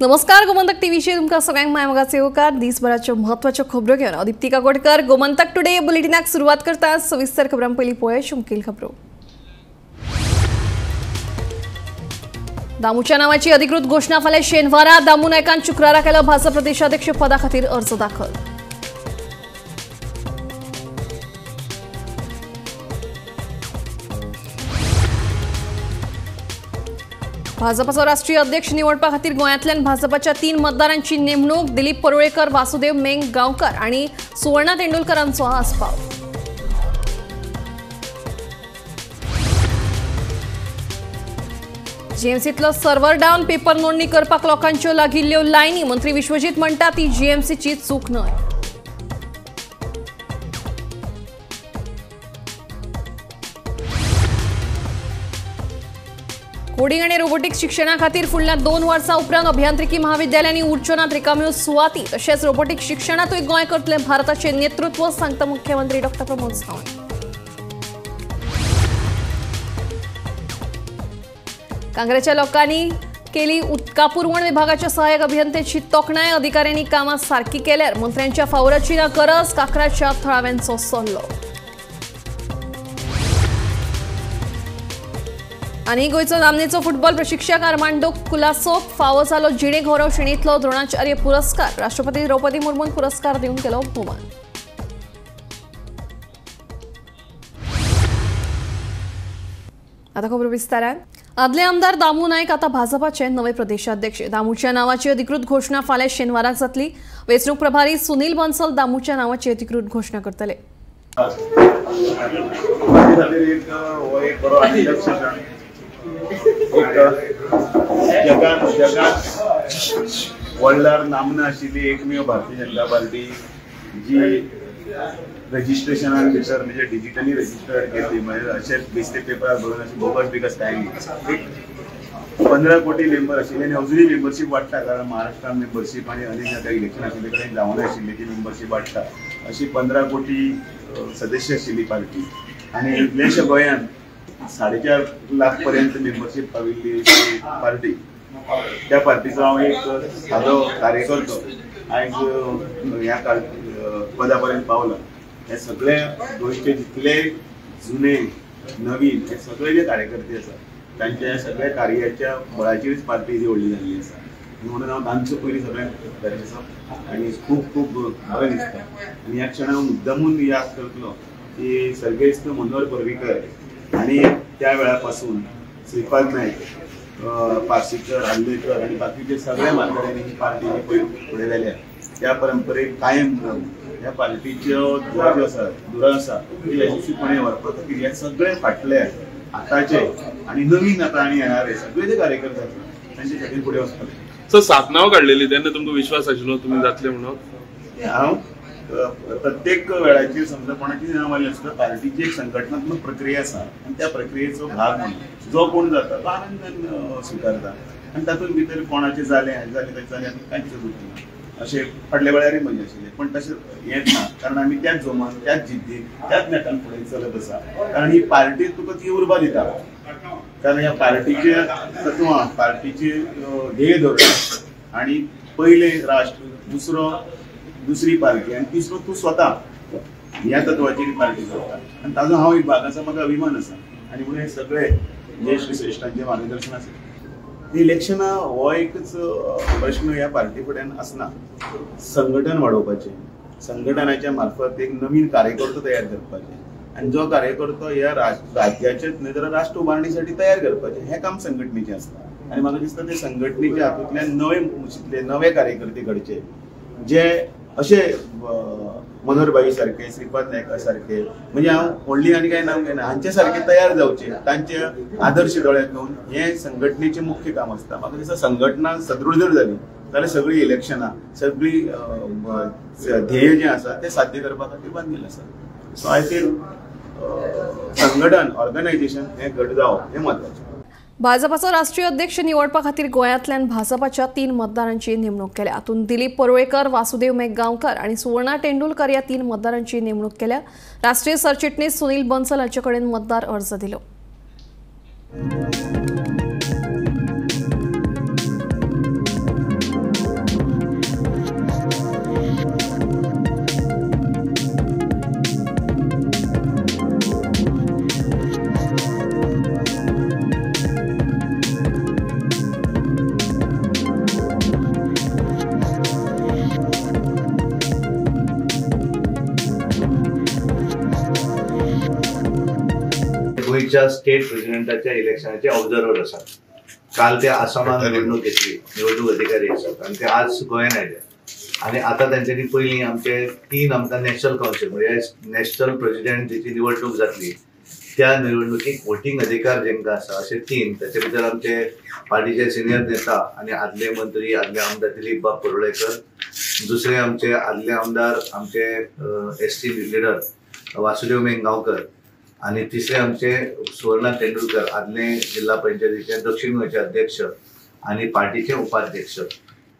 नमस्कार, गोमंतक टीव्हीचेर तुमकां सगळ्यांक मायमोगाचो येवकार। दिसभराच्यो म्हत्वाच्यो खबरो घेवन हांव दीप्ती काकोडकर गोमंतक टुडे बुलेटिनाक सुरवात करता। सविस्तर खबरां पयलीं पळोवया मुखेल खबरो। दामूच्या नावाची अधिकृत घोषणा फाल्यां शेनवारा। दामू नायकान शुक्रारा केलो भाजप प्रदेशाध्यक्ष पदा खातीर अर्ज दाखल। भाजपाचो राष्ट्रीय अध्यक्ष निवडपा खातीर गोंयांतल्यान भाजपाच्या 3 मतदारांची नेमणूक। दिलीप परुळेकर, वासुदेव मेंग गांवकर आनी सुवर्णा तेंडुलकरांचो आस्पाव। जीएमसीतलो सर्व्हर डावन, पेपर नोंदणी करपाक लोकांच्यो लागिल्ल्यो लायनी। मंत्री विश्वजीत म्हणटा ती जीएमसीची चूक न्हय। कोडिंग आनी रोबोटिक्स शिक्षणा खातीर फुडल्या 2 वर्सां उपरांत अभियांत्रिकी महाविद्यालयांनी उरच्यो नात रिकाम्यो सुवाती। तशेंच रोबोटिक्स शिक्षणांतूय गोंय करतलें भारताचें नेतृत्व, सांगता मुख्यमंत्री डॉ. प्रमोद सावंत। कांग्रेसच्या लोकांनी केली उदका पुरवण विभागाच्या सहाय्यक अभियंत्याची तोखणाय। अधिकाऱ्यांनी कामां सारकी केल्यार मंत्र्यांच्या फावराची ना गरज, काकराच्या थळाव्यांचो सल्लो। आनी गोंयचो नामनेचो फुटबॉल प्रशिक्षक आर्मांडो कुलासोक फावो जालो जिणे गौरव श्रेणींतलो द्रोणाचार्य पुरस्कार। राष्ट्रपती द्रौपदी मुर्मून पुरस्कार दिवन केलो भोवमान। आता खबर विस्तारान। आदले आमदार दामू नायक आता भाजपाचे नवे प्रदेशाध्यक्ष। दामूच्या नावाची अधिकृत घोषणा फाल्यां शेनवाराक जातली। वेंचणूक प्रभारी सुनील बन्सल दामूच्या नावाची अधिकृत घोषणा करतले। जगात वर्ल्डार नामना आशिल्ली एकमेव भारतीय जनता पार्टी जी रजिस्ट्रेशनान भितर म्हणजे डिजिटली रजिस्टर्ड केल्ली, म्हणजे अशें बेश्टे पेपरार भरून अशें बोगस बिगस कांय न्ही। एक 15 कोटी मेंबर आशिल्ले आनी अजुनूय मेंबरशीप वाडटा, कारण महाराष्ट्रान मेंबरशीप आनी अनेक आतां इलेक्शन आशिल्ले कडेन जावना आशिल्ली ती मेंबरशीप वाडटा। अशी 15 कोटी सदस्य आशिल्ली पार्टी आनी इतलेशा गोंयांत 4.5 लाख पर्यंत मेंबरशीप पाविल्ली पार्टी। त्या पार्टीचो हांव एक सादो कार्यकर्तो आयज ह्या पदा पर्यंत पावला। हे सगळे गोंयचे जितले जुने नवीन हे सगळे जे कार्यकर्ते आसा तांच्या सगळ्या कार्याच्या बळाचेरच पार्टी जी व्हडली जाल्ली आसा, म्हणून हांव तांचो पयलीं सगळ्यांक गरज आसा आनी खूब खूब बरें दिसता। आनी ह्या क्षणाक हांव मुद्दमून याद करतलो की सर्गेस्त मनोहर पर्रीकर आनी त्या वेळा पासून श्रीपाद नायक, पार्सेकर, आर्लेकर आनी बाकीचे सगळ्या म्हाताऱ्यांनी ही पार्टी जी फुडें जाल्या त्या परंपरेक कायम रावन ह्या पार्टीच्यो धुरा ज्यो आसा धुरा आसा ती यशस्वीपणे व्हरपा खातीर हे सगळे फाटले आतांचे आनी नवीन आतां आनी येणारे सगळे जे कार्यकर्ते आसा तांचे खातीर फुडें वचपाक। सर, 7 नांव काडलेली तेन्ना तुमकां विश्वास आशिल्लो तुमी जातले म्हणून? हांव प्रत्येक वेळाचेर समजा कोणाची नांव आयली आसता, पार्टीची एक संघटनात्मक प्रक्रिया आसा आनी त्या प्रक्रियेचो भाग म्हणून जो कोण जाता तो आनंदान स्विकारता आनी तातूंत भितर कोणाचें जालें हें जालें तें जालें कांयच उरना। अशें फाटल्या वेळारय मजा आशिल्लें, पण तशें हेंच ना, कारण आमी त्याच जोमान, त्याच जिद्दीन, त्याच नेटान फुडें चलत आसा, कारण ही पार्टी तुका ती उर्बा दिता। कारण ह्या पार्टीचे तत्वां, पार्टीचे ध्येय धोरण आनी पयलें राष्ट्र, दुसरो दुसरी पार्टी आनी तिसरो तूं स्वता, ह्या तत्वाचेर पार्टी चलता आनी ताजो हांव एक भाग आसा, म्हाका अभिमान आसा आनी म्हणून हे सगळे ज्येश्ठ श्रेश्ठांचें मार्गदर्शन आसा। इलेक्शनां हो एकच प्रश्न ह्या पार्टी फुड्यान आसना, संघटन वाडोवपाचें, संघटनाच्या मार्फत एक नवीन कार्यकर्तो तयार करपाचें आनी जो कार्यकर्तो ह्या राज्याचेच न्हय तर राष्ट्र उबारणीसाठी तयार करपाचें हें काम संघटनेचें आसता। आनी म्हाका दिसता ते संघटनेच्या हातूंतल्यान नवे मुशींतले नवे कार्यकर्ते घडचे, जे अशे मनोहर भाई सारखे, श्रीपाद नायका सारखे, म्हणजे हांव व्हडली आनी कांय नांव घेना, हांचे सारखे तयार जावचे, तांचे आदर्श दोळ्यांत घेवन हें संघटनेचें मुख्य काम आसता। म्हाका दिसता संघटना सदृढ जर जाली जाल्यार सगळीं इलेक्शनां, सगळीं ध्येय जें आसा तें साध्य करपा खातीर बांदील आसा। सो I feel संघटन, ऑर्गनायझेशन हें घट जावप हें म्हत्वाचें। भाजपाचो राष्ट्रीय अध्यक्ष निवडपा खातीर गोंयांतल्यान भाजपाच्या 3 मतदारांची नेमणूक केल्या। हातूंत दिलीप परुळेकर, वासुदेव मेघगांवकर आनी सुवर्णा तेंडुलकर ह्या 3 मतदारांची नेमणूक केल्या। राष्ट्रीय सरचिटणीस सुनील बन्सल हांचे कडेन मतदार अर्ज दिलो। बीजेपीच्या स्टेट प्रेसिडेंटाच्या इलेक्शनाचे ऑब्जर्वर आसात. काल ते आसामान निवडणूक घेतली, निवडणूक अधिकारी आसात आनी ते आज गोंयान आयले आनी आतां तेंच्यांनी पयलीं आमचे 3 आमकां नॅशनल कावन्सील म्हणजे नॅशनल प्रेसिडेंट जेची निवडणूक जातली त्या निवडणुकीक वोटींग अधिकार जेंकां आसा अशे 3, ताचे भितर आमचे पार्टीचे सिनियर नेता आनी आदले मंत्री आदले आमदार दिलीप बाब परुळेकर, दुसरे आमचे आदले आमदार आमचे एस टी लिडर वासुदेव मेंगांवकर आनी तिसरे आमचे सुवर्णा तेंडुलकर आदले जिल्हा पंचायतीचे दक्षिण गोंयचे अध्यक्ष आनी पार्टीचे उपाध्यक्ष,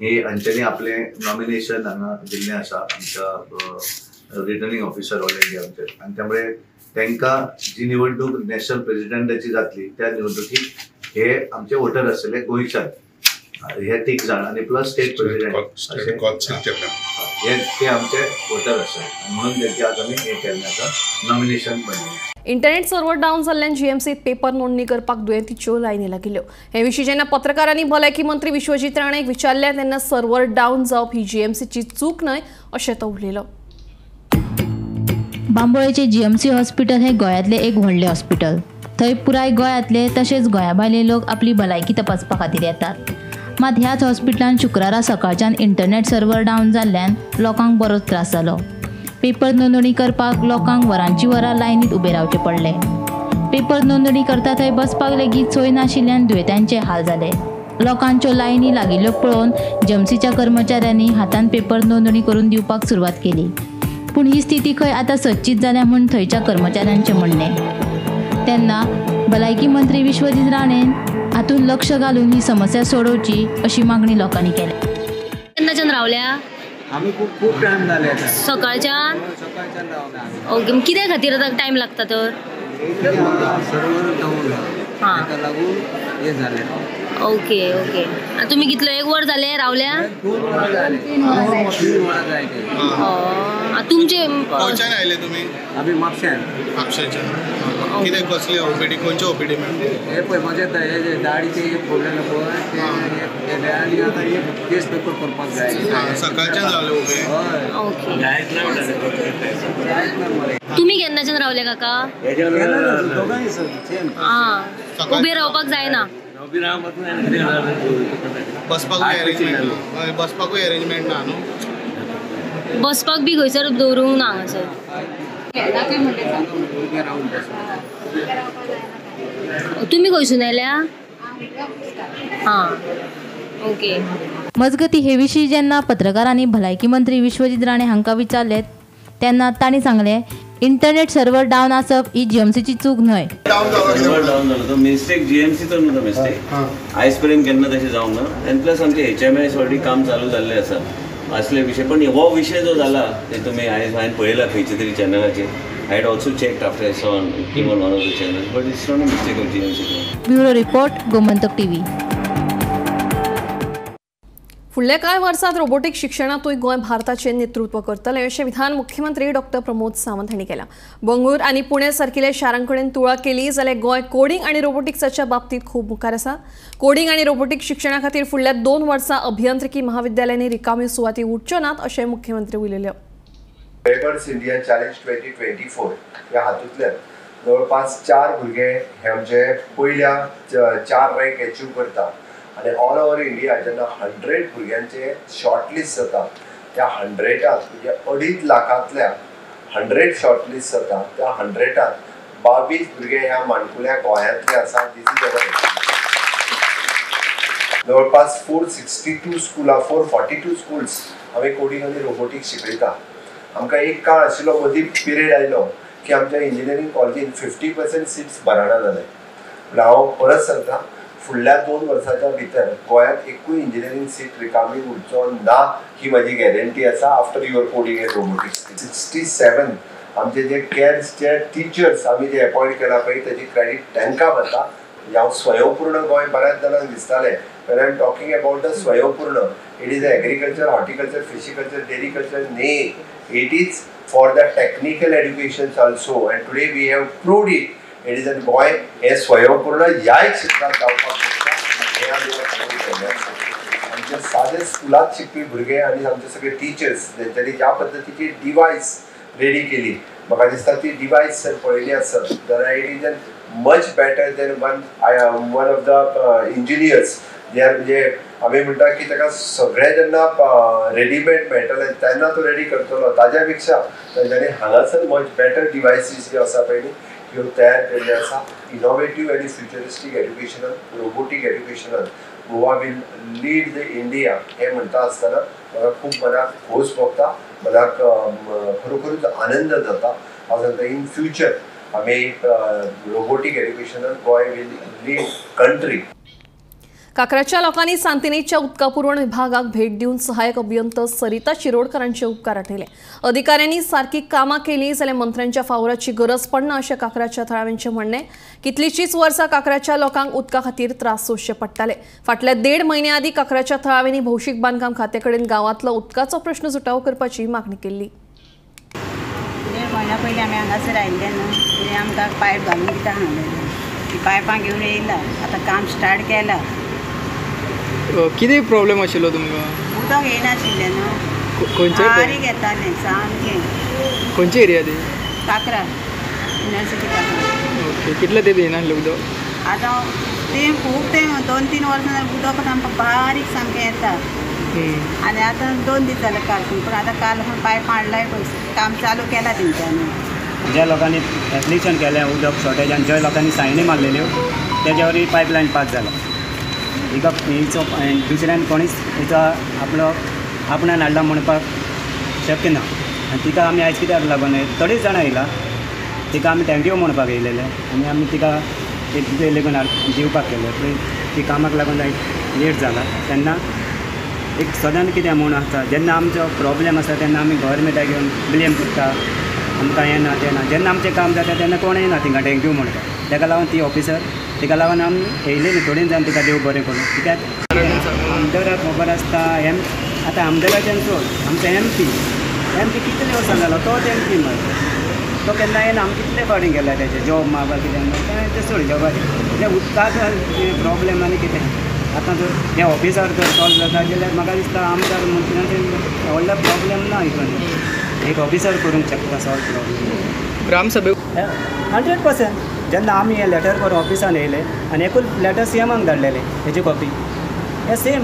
हे हांच्यांनी आपलें नॉमिनेशन हांगा दिल्लें आसा आमच्या रिटर्निंग ऑफिसर ऑल इंडिया आमचे. आनी त्यामुळे तांकां जी निवडणूक नॅशनल प्रेसिडेंटाची जातली त्या निवडणुकीक हे आमचे वोटर आसतले गोंयच्यान हे 3 जाण आनी प्लस स्टेट प्रेसिडेंट हे ते आमचे वोटर आसतले, म्हणून तेंचे आज आमी हें केल्लें आसा नॉमिनेशन बनयलें. इंटरनेट सर्व्हर डावन जाल्ल्यान जीएमसीत पेपर नोंदणी करपाक दुयेंतीच्यो लायनी लागिल्ल्यो. हे विशीं जेन्ना पत्रकारांनी भलायकी मंत्री विश्वजीत राणेक विचारलें तेन्ना सर्व्हर डावन जावप ही जीएमसीची चूक न्हय अशें तो उलयलो. बांबोळेचे जीएमसी हॉस्पिटल हे गोंयांतलें एक व्हडलें हॉस्पिटल. थंय पुराय गोंयांतले तशेंच गोंया भायले लोक आपली भलायकी तपासपा खातीर येतात. मात ह्याच हॉस्पिटलान शुक्रारा सकाळच्यान इंटरनेट सर्व्हर डावन जाल्ल्यान लोकांक बरोच त्रास जालो. पेपर नोंदणी करपाक लोकांक वरांची वरां लायनीत उबे रावचें पडलें. पेपर नोंदणी करता थंय बसपाक लेगीत सोय नाशिल्ल्यान दुयेंतांचे हाल जाले. लोकांच्यो लायनी लागिल्ल्यो पळोवन जीएमसीच्या कर्मचाऱ्यांनी हातान पेपर नोंदणी करून दिवपाक सुरवात केली. पूण ही स्थिती खंय आतां सच्चीच जाल्या म्हूण थंयच्या कर्मचाऱ्यांचें म्हणणें. तेन्ना भलायकी मंत्री विश्वजीत राणेन हातूंत लक्ष घालून ही समस्या सोडोवची अशी मागणी लोकांनी केल्या. केन्नाच्यान रावल्या? आमी खूब खूब टायम जाले आतां. सकाळच्यान? सकाळच्यान रावला. ओके, कित्या खातीर आतां टायम लागता तर? सर्वर डावन ताका लागून हें जालें. ओके ओके, तुमी कितलो 1 वर जालें रावल्या? 2 वरां जालें. 3 वरां जायते. तुमचे खंयच्यान आयले तुमी? आमी म्हापश्यान. म्हापशेच्यान. कितें कसली ओपीडी, खंयचे ओपीडी मॅम? हे पळय म्हजे हे दाडीचे हे फोडलेले पळय ते आनी आतां हे केस पेपर करपाक जाय. सकाळच्यान रावले उबे? हय. ओके, तुमी केन्नाच्यान रावले काका? दोगांय सेम. आं, उबे रावपाक जायना. बसपाकूय अरेंजमेंट, बसपाकूय अरेंजमेंट ना न्हू? बसपाक बी खंयसर दवरूंक ना हांगासर. तुमी खंयसून आयल्या? हां, ओके. मजगती हे विशीं जेन्ना पत्रकारांनी भलायकी मंत्री विश्वजीत राणे हांकां विचारलें तेन्ना तांणी सांगलें इंटरनेट सर्व्हर डावन आसप ही जीएमसीची चूक न्हय. सर्व्हर डावन जालो तो मिस्टेक जीएमसीचो न्हू, तो मिस्टेक आयज पर्यंत केन्ना तशें जावंक ना. आनी प्लस आमचे एचएमआयएस ऑलरेडी काम चालू जाल्लें आसा असले विशय. पण हो विशय जो जाला ते तुमी आयज हांवें पळयला खंयच्या तरी चॅनलाचेर. I had also checked after I saw on came on one of the channels, but it's not a mistake of GMC. Bureau report, Gomantak TV. फुडल्या कांय वर्सांत रोबोटीक शिक्षणांतूय गोंय भारताचें नेतृत्व करतलें अशें विधान मुख्यमंत्री डॉक्टर प्रमोद सावंत हांणी केलां. बंगळूर आनी पुणे सारकिल्या शारां कडेन तुळा केली जाल्यार गोंय कोडिंग आनी रोबोटिक्साच्या बाबतींत खूब मुखार आसा. कोडिंग आनी रोबोटीक शिक्षणा खातीर फुडल्या 2 वर्सां अभियांत्रिकी महाविद्यालयांनी रिकाम्यो सुवाती उरच्यो नात अशें मुख्यमंत्री उलयले. वेबर्स इंडिया चॅलेंज 2024 ह्या हातूंतल्यान जवळपास 4 भुरगे हे आमचे पयल्या 4 रँक एचीव करता आनी ऑल ओवर इंडिया जेन्ना 100 भुरग्यांचे शॉर्टलिस्ट जाता त्या 100 म्हणजे 2.5 लाखांतल्या 100 शॉर्टलिस्ट जाता त्या 100 22 भुरगे ह्या माणकुल्या गोंयांतले आसा. दिस is our जवळपास 462 स्कुलां, 442 स्कुल्स आमी कोडिंग आनी रोबोटिक्स शिकयता. आमकां एक काळ आशिल्लो मदीं पिरियड आयलो की आमच्या इंजिनियरींग कॉलेजीन 50% सिट्स भरना जाले. पूण हांव परत सांगता फुडल्या 2 वर्साच्या भितर गोंयांत एकूय इंजिनियरींग सीट रिकामी उरचो ना ही म्हजी गॅरंटी आसा. After your coding and robotics 67 आमचे जे कॅर्सचे टिचर्स आमी जे अपॉयंट केला पळय ताची क्रेडीट तांकां वता. हांव स्वयंपूर्ण गोंय बऱ्याच जाणांक दिसतालें. When I am talking about the Swayampurna, it is agriculture, horticulture, fishiculture, dairyculture न्ही, it is for the technical education also. And today we have proved it. It is an Goa हें स्वयंपूर्ण ह्याय क्षेत्रांत जावपाक शकता हें आमी केल्लें आसा. आमच्या सादे स्कुलांत शिकपी भुरगे आनी आमचे सगळे टिचर्स तेंच्यांनी ज्या पद्दतीची डिवायस रेडी केली म्हाका दिसता ती डिवायस जर पळयली आसत जाल्यार it is an much better than one of the engineers. They are म्हणजे आमी म्हणटा की ताका सगळें जेन्ना रेडीमेड मेळटलें तेन्ना तो रेडी करतलो, ताज्या पेक्षा तांच्यांनी हांगासर मच बेटर डिवायसीस ज्यो आसा पळय न्ही त्यो तयार केल्ल्यो आसा. इनोवेटीव आनी फ्युचरिस्टीक एड्युकेशनान, robotic एड्युकेशनान Goa will lead the India हें म्हणटा आसतना म्हाका खूब मनाक खोस भोगता, मनाक खरोखरूच आनंद जाता. हांव सांगता इन फ्युचर आमी रोबोटीक एड्युकेशनान गोंय will lead country. काकराच्या लोकांनी सांतिनेजच्या उदका पुरवण विभागाक भेट दिवन सहाय्यक अभियंता सरिता शिरोडकरांचे उपकार आठयले. अधिकाऱ्यांनी सारकी कामां केली जाल्यार मंत्र्यांच्या फावराची गरज पडना अशें काकराच्या थळाव्यांचें म्हणणें. कितलींशींच वर्सां काकराच्या लोकांक उदका खातीर त्रास सोंसचे पडटाले. फाटल्या 1.5 म्हयन्या आदीं काकराच्या थळाव्यांनी भौशीक बांदकाम खात्या कडेन गांवांतलो उदकाचो प्रश्न सुटावो करपाची मागणी केल्ली. 1.5 म्हयन्या पयलीं आमी हांगासर आयिल्ले न्हू, आमकां पायप घालून दिता सांगलेलें, ती पायपां घेवन येयला, आतां काम स्टार्ट केलां. कितें प्रॉब्लेम आशिल्लो तुमकां? उदक येयनाशिल्लें न्हू, खंयचे बारीक येतालें सामकें. खंयची एरिया ती? काकरा, युनिवर्सिटी काकरा. ओके, कितले तेंप येयनासलें उदक? आतां तें खूब तें 2-3 वर्सां उदक सामकें बारीक सामकें येता आनी आतां 2 दीस जाले काल, पूण आतां काल पायप हाडलाय पळय, काम चालू केलां तेंच्यांनी. ज्या लोकांनी एप्लिकेशन केलें उदक शॉर्टेजान, ज्या लोकांनी सायनी मारलेल्यो तेज्यावर पायपलायन पास जाला. हिका हिचो दुसऱ्यान कोणीच हिचो आपलो आपणान हाडला म्हणपाक शक्य ना. आनी तिका आमी आयज कित्याक लागून थोडीच जाणां येयला, तिका आमी thank you म्हणपाक येयलेले आनी आमी तिका एक लेगून दिवपाक केलें, पूण ती कामाक लागून लेट जाला. तेन्ना एक सदांच कितें म्हूण आसता, जेन्ना आमचो प्रॉब्लेम आसता तेन्ना आमी गव्हर्मेंटाक येवन ब्लेम करता, आमकां हें ना तें ना. जेन्ना आमचें काम जाता तेन्ना कोण येना तिंगा thank you म्हणटा. ताका लागून ती ऑफिसर, तिका लागून आमी येयलेली थोडीं जाण तिका देव बरें करूं. कित्याक आमदाराक खबर आसता, एम आतां आमदाराच्यान सोड, आमचो एम पी कितले वर्सां जालो तोच एम पी मरे, तो केन्ना येना. आमी कितले फावटी गेला तेजे जॉब मागपाक कितें तें सोड जॉबाचें, म्हणजे उदकाचो प्रॉब्लेम आनी कितें. आतां जर हे ऑफिसर जर सॉल्व जाता जाल्यार म्हाका दिसता आमदार मंत्र्यांचे व्हडलो प्रॉब्लेम ना हितून, एक ऑफिसर करूंक शकता सॉल्व प्रॉब्लेम. ग्रामसभे 100%. जेन्ना आमी हें लेटर करून ऑफिसान येयले आनी एकूच लेटर सी एमाक धाडलेलें हेची कॉपी, हें सेम.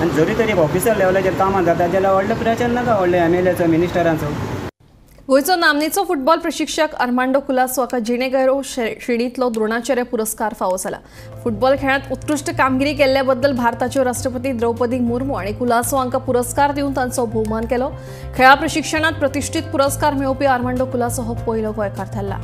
आनी जरी तरी ऑफिसर लेवलाचेर कामां जाता जाल्यार व्हडलें प्रेशर नाका व्हडले एम एल एचो मिनिस्टरांचो. गोंयचो नामनेचो फुटबॉल प्रशिक्षक आर्मांडो कुलासो हाका जिणेगैरो श्रेणींतलो द्रोणाचार्य पुरस्कार फावो जाला. फुटबॉल खेळांत उत्कृश्ट कामगिरी केल्ल्या बद्दल भारताच्यो राष्ट्रपती द्रौपदी मुर्मू आनी कुलासो हांकां पुरस्कार दिवन तांचो भोवमान केलो. खेळा प्रशिक्षणांत प्रतिश्ठीत पुरस्कार मेळोवपी आर्मांडो कुलासो हो पयलो गोंयकार थारला.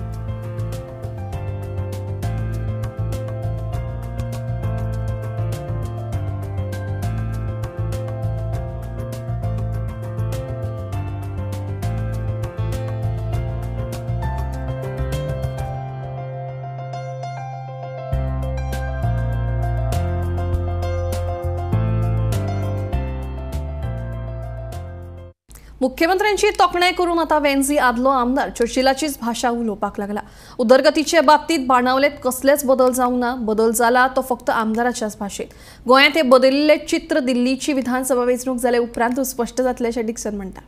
मुख्यमंत्र्यांची तोखणाय करून आता वेंझी आदलो आमदार चर्चिलाचीच भाशा उलोवपाक लागला. उदरगतीचे बाबतीत बाणावलेत कसलेच बदल जावंक ना, बदल जाला तो फक्त आमदाराच्याच भाशेत. गोंयांत हे बदलिल्लें चित्र दिल्लीची विधानसभा वेंचणूक जाले उपरांत स्पश्ट जातलें अशें डिक्सन म्हणटा.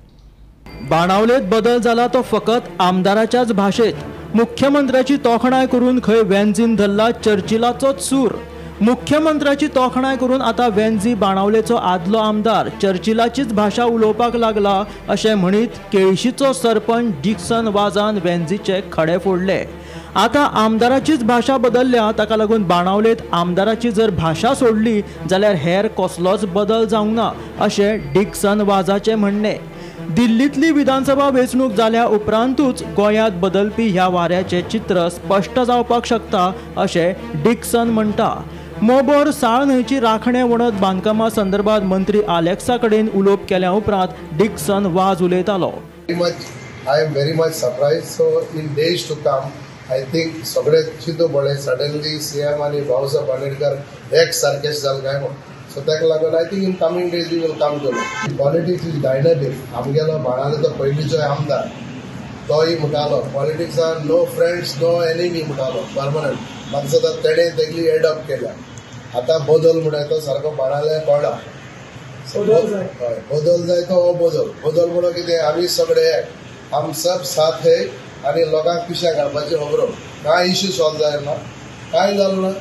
बाणावलेत बदल जाला तो फकत आमदाराच्याच भाशेत. मुख्यमंत्र्याची तोखणाय करून खंय वेंझीन धरला चर्चिलाचोच सूर. मुख्यमंत्र्याची तोखणाय करून आता वेंझी बाणावलेचो आदलो आमदार चर्चिलाचीच भाशा उलोवपाक लागला अशें म्हणीत केळशीचो सरपंच डिक्सन वाजान वेंझीचे खडे फोडले. आता आमदाराचीच भाशा बदलल्या, ताका लागून बाणावलेत आमदाराची जर भाशा सोडली जाल्यार हेर कसलोच बदल जावंक ना अशें डिक्सन वाजाचें म्हणणें. दिल्लींतली विधानसभा वेंचणूक जाल्या उपरांतूच गोंयांत बदलपी ह्या वाऱ्याचें चित्र स्पश्ट जावपाक शकता अशें डिक्सन म्हणटा. मोबोर साळ न्हंयची राखणे वणत बांदकामा संदर्भात मंत्री आलेक्सा कडेन उलोवप केल्या उपरांत डिक्सन वाज उलयतालो. I am very much surprise. So in days to come I think सगळे चिंतू पळय सडनली सीएम आनी भाऊसाहेब आंबेडकर एक सारकेच जाले काय म्हूण. सो ताका लागून I think in coming days we will come to know. Politics is dynamic. आमगेलो बाणावलेचो पयलींचो आमदार तोय म्हणटालो politics are no friends no enemy म्हणटालो परमनंट. म्हाका दिसता तेणें तेगली एड अप केल्या. आतां बदल म्हणटा तो सारको बाणावले कळ्ळा. हय, बदल जाय तो हो बदल. बदल म्हणून कितें, आमी सगळे एक, हम सब साथ है, आनी लोकांक पिश्यां काडपाच्यो खबरो. कांय इश्यू सॉल्व जायना, कांय जालें ना.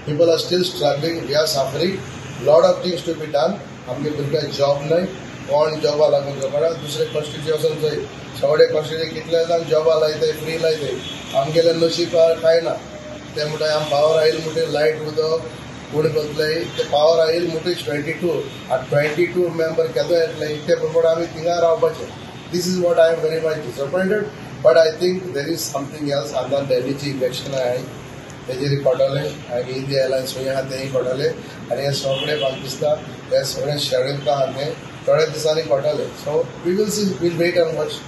People are still struggling, we are suffering, lot of things to be done. आमगे भुरग्यांक जॉब न्हय, कोण जॉबा लागून जगना. दुसरे कॉन्स्टिट्युशन थंय सगळे कॉन्स्टिट्युशन कितले जाण जॉबा लायताय, फ्री लायताय. आमगेले नशीब कांय ना. ते म्हणटाय आम पावर आयल म्हणटे लायट उदक कोण करतले ते पावर आयल म्हणटे 22 आनी 22 मेंबर केदो येतले ते प्रमाणे आमी थिंगा रावपाचे. This is what I am very much disappointed. But I think there is something else. आतां दिल्लीची इलेक्शन आहाय तेजेर कळटलें आनी इंडिया एलायन्स खंय आहा तेंय कळटलें आनी हें सगळें म्हाका दिसता हें सगळें शेड्यूल आहा तें थोड्या दिसांनी कळटलें. So we will see, will wait and watch.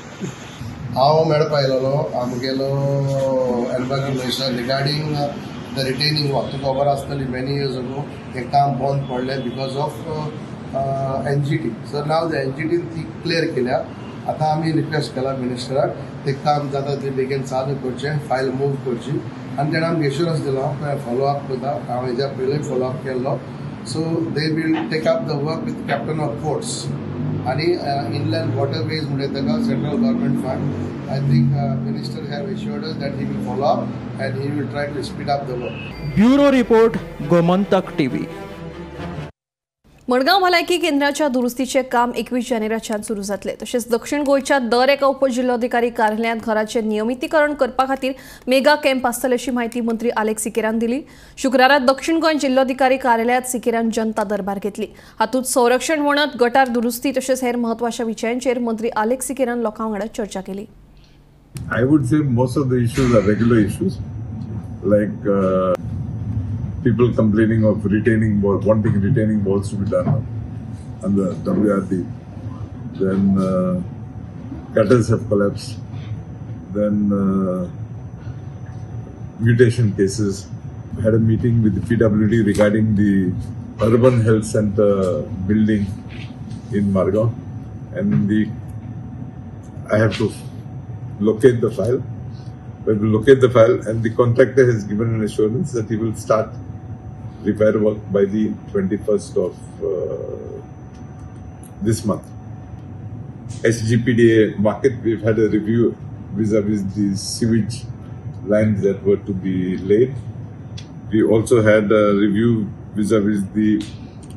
हांव मेळपा आयलेलो आमगेलो environment minister regarding the retaining wall. तुका खबर आसतली मेनी इयर्स अगो हें काम बंद पडलें because of NGT. So now the NGTन ती क्लियर केल्या. आतां आमी रिक्वेस्ट केला मिनिस्टराक तें काम जाता तें बेगीन चालू करचें, फायल मूव करची. आनी तेणें आमकां एश्युरन्स दिलो फॉलो अप करता. हांव हेज्या पयलीं फॉलो अप केल्लो. So they will take up the work with captain of ports आनी इनलँड वॉटरवेज म्हणजे ताका central government fund. I think minister have assured us that he will follow up and he will try to speed up the work. Bureau report, Gomantak TV. Madgaon भलायकी केंद्राच्या दुरुस्तीचे काम 21 जानेवारीच्यान सुरू जातले. तशेंच दक्षिण गोंयच्या दर एका उपजिल्होधिकारी कार्यालयांत घराचे नियमितीकरण करपा खातीर मेगा कॅम्प आसतले अशी म्हायती मंत्री आलेक्स सिकेरान दिली. शुक्रारा दक्षिण गोंय जिल्होधिकारी कार्यालयांत सिकेरान जनता दरबार घेतली. हातूंत संरक्षण वणत, गटार दुरुस्ती तशेंच हेर म्हत्वाच्या विशयांचेर मंत्री आलेक्स सिकेरान लोकां वांगडा चर्चा केली. I would say most of the issues are regular issues, like people complaining of retaining wall, wanting retaining walls to be done on the WRD. Then gutters have collapsed. Then mutation cases. I had a meeting with the PWD regarding the urban health center building in Margao, and I have to locate the file. We will locate the file, and the contractor has given an assurance that he will start repair work by the 21st of this month. SGPDA market, we've had a review vis-a-vis the sewage lines that were to be laid. We also had a review vis-a-vis the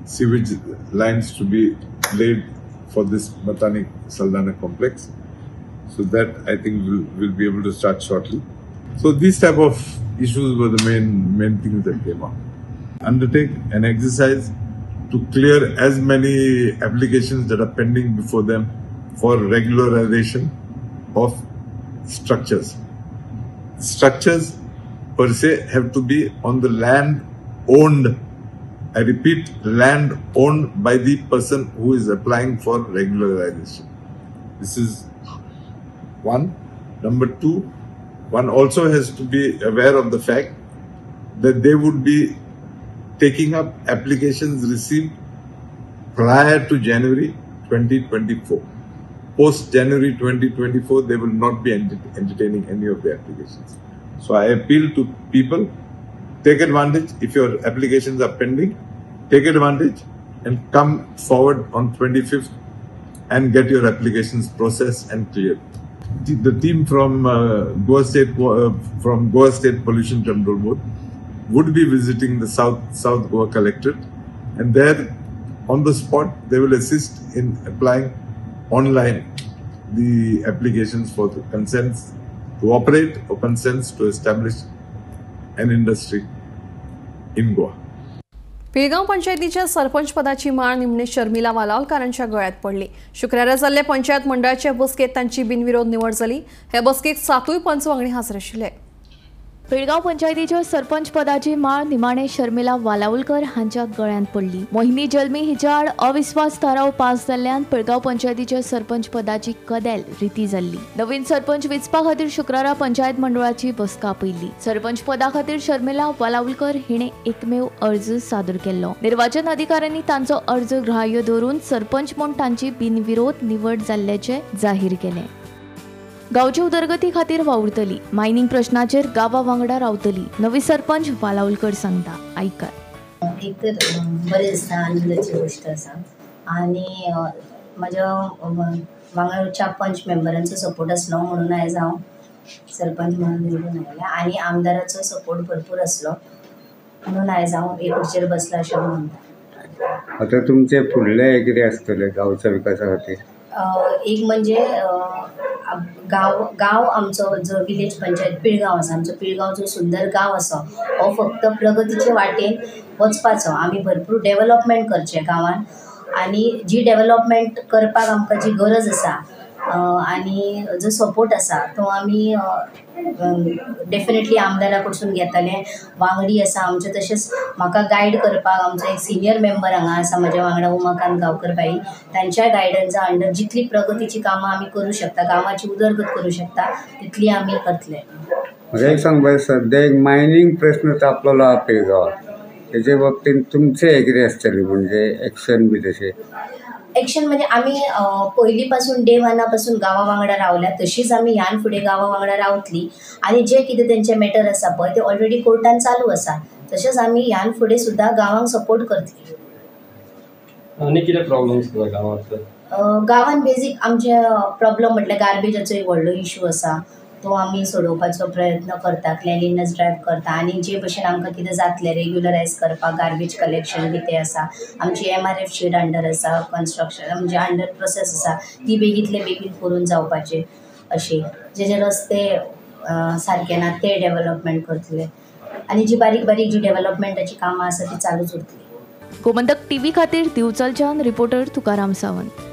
sewage lines to be laid for this Matani Saldana complex. So that I think we'll be able to start shortly. So these type of issues were the main things that came up. Undertake an exercise to clear as many applications that are pending before them for regularization of structures. Structures per se have to be on the land owned, I repeat, land owned by the person who is applying for regularization. This is one. Number two, one also has to be aware of the fact that they would be taking up applications received prior to January 2024. Post January 2024, they will not be entertaining any of the applications. So I appeal to people, take advantage. If your applications are pending, take advantage and come forward on 25th and get your applications processed and cleared. The team from Goa State Pollution Control Board would be visiting the South Goa Collectorate, and there on the spot they will assist in applying online the applications for the consents to operate or consents to establish an industry in Goa. Pilgaon पंचायतीच्या सरपंच पदाची माळ निमणे शर्मिला वालावलकारांच्या गळ्यात पडली. शुक्रारा जाल्ल्या पंचायत मंडळाच्या बसकेत तांची बिनविरोध निवड जाली. हे बसकेक 7 पंच वांगडी हाजीर आशिल्ले. पिळगांव पंचायतीच्या सरपंच पदाची माळ निमाणे शर्मिला वालावलकर हांच्या गळ्यांत पडली. मोहिनी जल्मी हिच्या आड अविश्वास थाराव पास जाल्ल्यान पिळगांव पंचायतीच्या सरपंच पदाची कदेल रिती जाल्ली. नवीन सरपंच वेंचपा खातीर शुक्रारा पंचायत मंडळाची बसका आपयल्ली. सरपंच पदा खातीर शर्मिला वालावलकर हिणे एकमेव अर्ज सादर केल्लो. निर्वाचन अधिकाऱ्यांनी तांचो अर्ज ग्राह्य धरून सरपंच म्हूण तांची बिनविरोध निवड जाल्ल्याचें जाहीर केलें. गांवचे उदरगती खातीर वावुरतली, मायनिंग प्रश्नाचेर गांवा वांगडा रावतली, नवी सरपंच वालावलकर सांगता. आयकात. एक तर बरें दिसता, आनंदाची गोश्ट आसा आनी म्हज्या वांगडा 4 पंच मेंबरांचो सपोर्ट आसलो म्हणून आयज हांव सरपंच म्हणून निवडून आयला आनी आमदाराचो सपोर्ट भरपूर आसलो म्हणून आयज हांव हे खुर्चेर बसला अशें हांव म्हणटा. आतां तुमचें फुडलें कितें आसतलें गांवच्या विकासा खातीर? एक म्हणजे गांव गांव आमचो जो विलेज पंचायत पिळगांव आसा, आमचो पिळगांव जो सुंदर गांव आसा हो फक्त प्रगतीचे वाटेन वचपाचो. आमी भरपूर डेवलपमेंट करचें गांवान आनी जी डेवलपमेंट करपाक आमकां जी गरज आसा आनी जो सपोर्ट आसा तो आमी डेफिनेटली आमदारा कडसून घेतले. वांगडी आसा आमचे, तशेंच म्हाका गायड करपाक आमचो एक सिनियर मेंबर हांगा आसा म्हज्या वांगडा, उमाकांत गांवकर बाई, तांच्या गायडन्सा अंडर जितली प्रगतीची कामां आमी करूं शकता, गांवाची उदरगत करूं शकता तितली आमी करतले. म्हाका एक सांग बाय, सद्या एक मायनींग प्रस्न तापलेलो आहा पिळगांवात, तेजे बाबतींत तुमचें कितें आसतलें म्हणजे एक्शन बी तशें? एक्शन म्हणजे आमी पयलीं पासून डे वना पासून गांवा वांगडा रावल्या, तशीच आमी ह्यान फुडें गांवा वांगडा रावतली आनी जे कितें तेंचे मॅटर आसा पळय ते ऑलरेडी कोर्टान चालू आसा, तशेंच आमी ह्यान फुडें सुद्दां गांवांक सपोर्ट करतली. आनी कितें प्रॉब्लम्स आसा गांवांत? गांवांत बेजीक आमचे प्रॉब्लम म्हटल्यार गार्बेजाचो एक व्हडलो इशू आसा, तो आमी सोडोवपाचो प्रयत्न करता, क्लिनलीनेस ड्रायव करता आनी जे भशेन आमकां कितें जातलें रेग्युलरायज करपाक गार्बेज कलेक्शन बी तें आसा. आमची MRF shed under आसा, कन्स्ट्रक्शन म्हणजे अंडर प्रोसेस आसा, ती बेगींतले बेगीन करून जावपाची. अशी जे जे रस्ते सारके ना ते डेवलपमेंट करतले आनी जी बारीक बारीक जी डेवलपमेंटाची कामां आसा ती चालूच उरतली. गोमंतक टीव्ही खातीर दिवचलच्यान रिपोर्टर तुकाराम सावंत.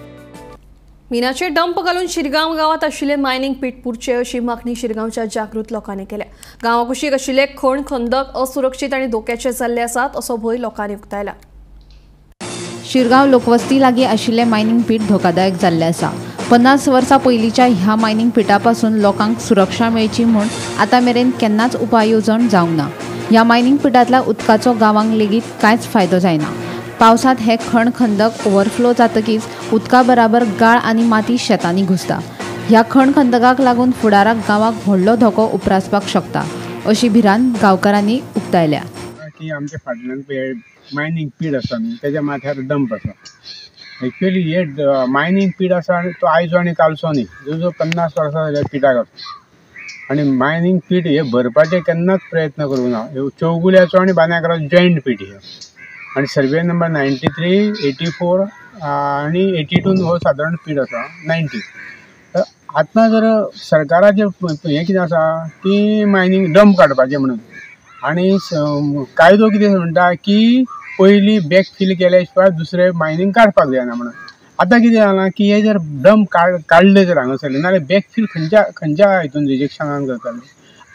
मिनाचे डंप घालून शिरगांव गांवात आशिल्ले मायनिंग पीट पुरचे अशी मागणी शिरगांवच्या जागृत लोकांनी केल्या. गांवाकुशीक आशिल्ले खण खंदक असुरक्षीत आनी धोक्याचे जाल्ले आसात असो भंय लोकांनी उक्तायला. शिरगांव लोकवस्ती लागीं आशिल्ले मायनिंग पीट धोकादायक जाल्ले आसा. 50 वर्सां पयलींच्या ह्या मायनिंग पिटा पासून लोकांक सुरक्षा मेळची म्हूण आतां मेरेन केन्नाच उपाय येवजण जावंक ना. ह्या मायनिंग पिटांतल्या उदकाचो गांवांक लेगीत कांयच फायदो जायना. पावसांत हे खण खंदक ओवरफ्लो जातकीच उदका बराबर गाळ आनी माती शेतांनी घुसता. ह्या खण खंदकाक लागून फुडाराक गांवाक व्हडलो धोको उप्रासपाक शकता अशी भिरांत गांवकारांनी उक्तायल्या. की आमच्या फाटल्यान मायनींग पीट आसा न्ही, तेज्या माथ्यार डंप आसा. एक्चुअली हे मायनींग पीट आसा आनी तो आयचो आनी कालचो न्ही, जवळ जवळ 50 वर्सां जाल्या पिटाक आसा. आनी मायनींग पीट हे भरपाचे केन्नाच प्रयत्न करूंक ना. चौगुल्याचो आनी बांद्याकराचो जॉयंट पीट हे आनी सर्वे नंबर 93, 84 आनी 82 हो सादारण पीट आसा 90. तर आतां जर सरकाराचें हें कितें आसा की मायनींग डंप काडपाचें म्हणून, आनी कायदो कितें म्हणटा की पयलीं बॅक फील केल्या शिवाय दुसरें मायनींग काडपाक जायना म्हणून. आतां कितें जालां की हे जर डंप काडले जर हांगासरले नाजाल्यार बॅक फील खंयच्या खंयच्या हितून रिजेक्शनान करताले.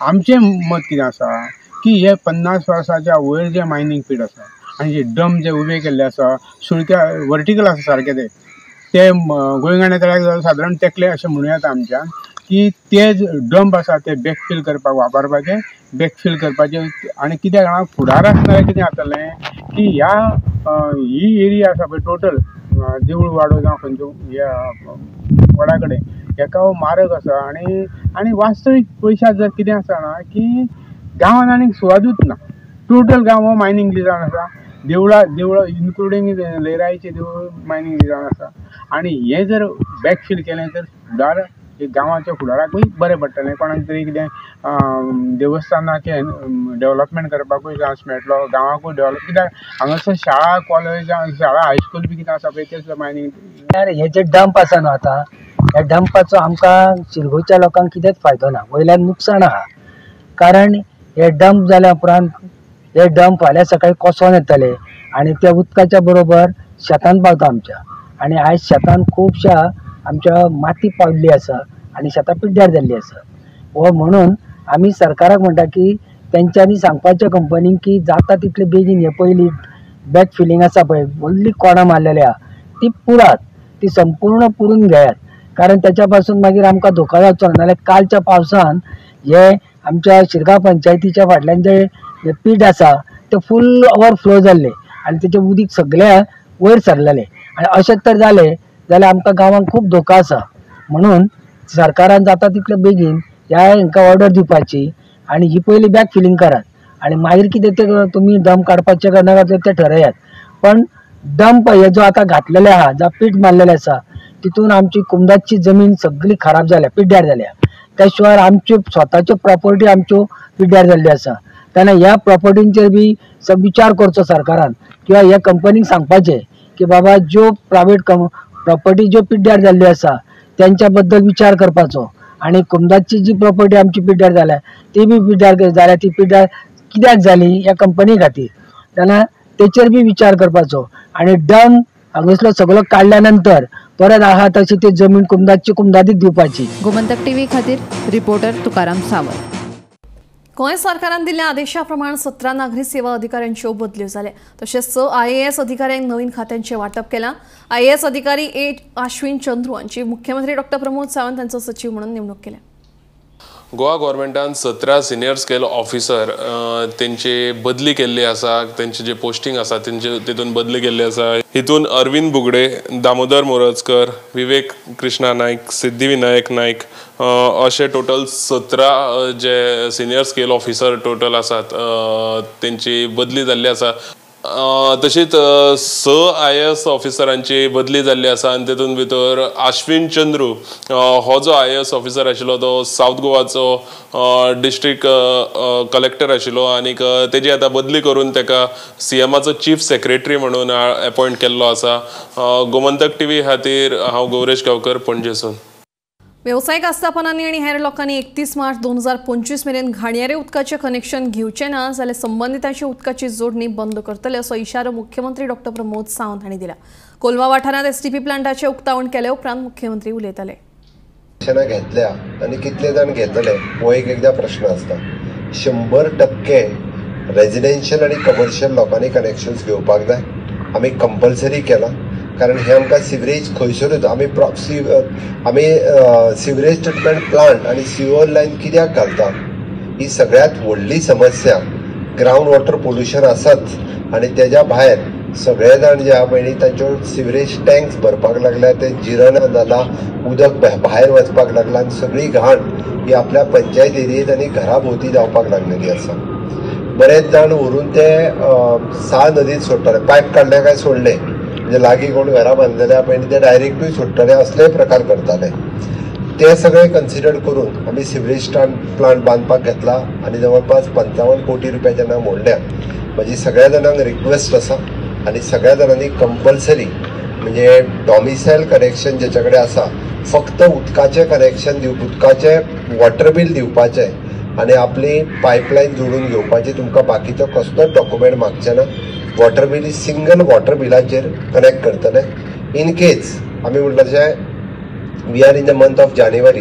आमचें मत कितें आसा की हे 50 वर्साच्या वयर जें मायनींग पीट आसा आनी जे डंप जे उबे केल्ले आसा सुळक्या वर्टिकल आसा सारके ते ते गोंयगाण्या तळ्याक सादारण तेकले अशें म्हणूं येता आमच्यान की ते डंप आसा ते बॅकफील करपाक वापरपाचे, बॅकफील करपाचे. आनी कित्याक जाणा फुडाराक नाजाल्यार कितें जातलें की ह्या ही एरिया आसा पळय टोटल देवूळ वाडो जावं खंयचो ह्या वडा कडेन हेका हो मारक आसा. आनी आनी वास्तवीक पयशांत जर कितें आसा ना की गांवांत आनीक सुवातूच ना, टोटल गांव हो मायनींग लिजान आसा. देवळां देवळां इन्क्लुडींग लयराईचें देवूळ मायनींग लिजान आसा. आनी हें जर बॅकफील केलें तर फुडार गांवाच्या फुडाराकूय बरें पडटलें. कोणाक तरी कितें देवस्थानाचें डेवलपमेंट करपाकूय चान्स मेळटलो, गांवाकूय डेवलप. कित्याक हांगासर शाळा कॉलेज शाळा हायस्कूल बी कितें आसा पळय तें सुद्दां मायनींग. हे जे डंप आसा न्हू आतां, ह्या डंपाचो आमकां शिरगोच्या लोकांक कितेंच फायदो ना, वयल्यान नुकसाण आहा. कारण हे डंप जाल्या उपरांत हे डंप फाल्यां सकाळीं कोसोन येतले आनी त्या उदकाच्या बरोबर शेतान पावता आमच्या. आनी आयज शेतान खुबश्या आमच्या माती पाविल्ली आसा आनी शेतां पिड्ड्यार जाल्ली आसा. हो म्हणून आमी सरकाराक म्हणटा की तेंच्यांनी सांगपाचें कंपनीक की जाता तितले बेगीन हे पयलीं बॅक फिलींग आसा पळय व्हडली कोणां मारलेली आहा ती पुरात, ती संपूर्ण पुरून घेयात. कारण तेच्या पासून मागीर आमकां धोका जावचो ना. नाल्यार कालच्या पावसान हे आमच्या शिरगांव पंचायतीच्या फाटल्यान जे पीठ आसा ते फूल ओवरफ्लो जाल्ले आनी तेचें उदीक सगळें वयर सरलेलें. आनी अशें तर जालें जाल्यार आमकां गांवांक खूब धोका आसा. म्हणून सरकारान जाता तितले बेगीन ह्या हांकां ऑर्डर दिवपाची आनी ही पयली बॅक फिलींग करात आनी मागीर कितें तें तुमी डंप काडपाचें काय ना तें ठरयात. पण डंप हे जो आतां घातलेले आहा, जो पीठ मारलेलें आसा, तितून आमची कुमदाची जमीन सगळी खराब जाल्या, पिड्ड्यार जाल्या. त्या शिवाय आमच्यो स्वताच्यो प्रॉपर्टी आमच्यो पिड्ड्यार जाल्ल्यो आसा. तेन्ना ह्या प्रॉपर्टींचेर बी विचार करचो सरकारान किंवा ह्या कंपनीक सांगपाचें की बाबा ज्यो प्रायवेट प्रॉपर्टी ज्यो पिड्ड्यार जाल्ल्यो आसा त्यांच्या बद्दल विचार करपाचो आनी कुमदाची जी प्रॉपर्टी आमची पिड्ड्यार जाल्या ती बी पिड्ड्यार जाल्या ती पिड्ड्यार कित्याक जाली ह्या कंपनी खातीर, तेन्ना तेचेर बी विचार करपाचो. आनी डंप हांगासलो सगळो काडल्या नंतर परत आहा तशी ती जमीन कुमदाची कुमदादीच दिवपाची. गोमंतक टीव्ही खातीर रिपोर्टर तुकाराम सावंत. गोंय सरकारान दिल्ल्या आदेशा प्रमाण 17 नागरी सेवा अधिकाऱ्यांच्यो बदल्यो जाल्या. तशेंच 6 IAS अधिकाऱ्यांक नवीन खात्यांचें वांटप केलां. IAS अधिकारी ए आश्विन चंद्रू हांची मुख्यमंत्री डॉक्टर प्रमोद सावंत हांचो सचीव म्हणून नेमणूक केल्या. गोवा गव्हर्मेंटान 17 सिनियर स्केल ऑफिसर तेंची बदली केल्ली आसा, तेंचे जे पोस्टिंग आसा तेंचे तितून बदली केल्ली आसा. हितून अरविंद बुगडे, दामोदर मोरजकर, विवेक कृष्णा नायक, सिद्धिविनायक नायक अशे टोटल 17 जे सिनियर स्केल ऑफिसर टोटल आसात तेंची बदली जाल्ली आसा. तशीच 6 IAS ऑफिसरांची बदली जाल्ली आसा आनी तेतून भितर आश्विन चंद्रू हो जो IAS officer आशिल्लो तो सावथ गोवाचो डिस्ट्रिक्ट कलेक्टर आशिल्लो आनीक तेजी आतां बदली करून तेका CMआचो चीफ सेक्रेटरी म्हणून एपॉयंट केल्लो आसा. गोमंतक टीव्ही खातीर हांव गौरेश गांवकर, पणजेसून. वेवसायिक आस्थापनांनी आनी हेर लोकांनी 31 मार्च 2025 मेरेन घाणयारे उदकाचें कनेक्शन घेवचें ना जाल्यार संबंदितांची उदकाची जोडणी बंद करतले असो इशारो मुख्यमंत्री डॉक्टर प्रमोद सावंत हांणी दिला. कोलवा वाठारांत STP प्लांटाचें उक्तावण केले उपरांत मुख्यमंत्री उलयताले. घेतल्या आनी कितले जाण घेतले हो एक एकदा प्रश्न आसता. 100% रेजिडेन्शियल आनी कमर्शियल लोकांनी कनेक्शन्स घेवपाक जाय. आमी कंपल्सरी केलां कारण हे आमकां सिवरेज खंयसरूच आमी आमी सिवरेज ट्रिटमेंट प्लांट आनी सिवर लायन कित्याक घालता ही सगळ्यांत व्हडली समस्या. ग्रावंड वॉटर पोल्युशन आसाच आनी तेज्या भायर सगळे जाण जे आहा पळय न्ही तांच्यो सिवरेज टँक्स भरपाक लागल्या, ते जिरना जाला, उदक भायर वचपाक लागला आनी सगळी घाण ही आपल्या पंचायत एरियेंत आनी घरा भोंवती जावपाक लागलेली आसा. बरेच जाण व्हरून ते सा नदीत सोडटाले, पायप काडले काय सोडले, म्हणजे लागीं कोण घरां बांदलेले आहा पळय न्ही ते डायरेक्टूय सोडटाले, असलेय प्रकार करताले. ते सगळे कन्सिडर करून आमी सिवरेज प्लांट बांदपाक घेतला आनी जवळपास 55 कोटी रुपया जेन्ना मोडल्या. म्हजी सगळ्या जाणांक रिक्वेस्ट आसा आनी सगळ्या जाणांनी कंपल्सरी म्हणजे डॉमिसायल कनेक्शन जेच्या कडेन आसा फक्त उदकाचें कनेक्शन दिव, उदकाचें वॉटर बील दिवपाचें आनी आपली पायपलायन जोडून घेवपाची. तुमकां बाकीचो कसलोच डॉक्युमेंट मागचे ना. वॉटर बील सिंगल वॉटर बिलाचेर कनेक्ट करतले. इन केस आमी म्हणटा तशें we are in the month of January,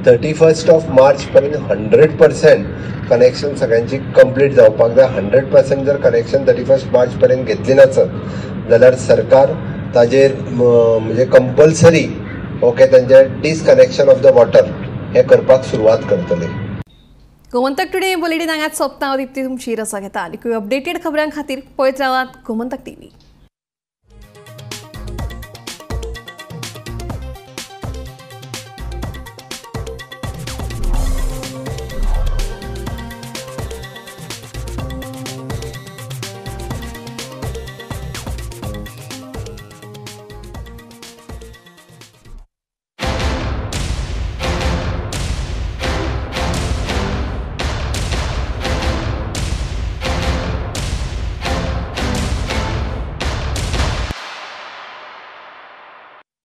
31st of March पर्यंत 100% कनेक्शन सगळ्यांची कंप्लीट जावपाक जाय. 100% जर कनेक्शन 31 मार्च पर्यंत घेतली नासत जाल्यार सरकार ताजेर म्हणजे कंपल्सरी ओके तांचे डिसकनेक्शन ऑफ the water हे करपाक सुरवात करतले. गोमंतक टुडे बुलेटिन हांगाच सोंपता. हांव दीप्ती तुमची रजा घेता. आनीकूय अपडेटेड खबरां खातीर पळयत रावात गोमंतक टीव्ही.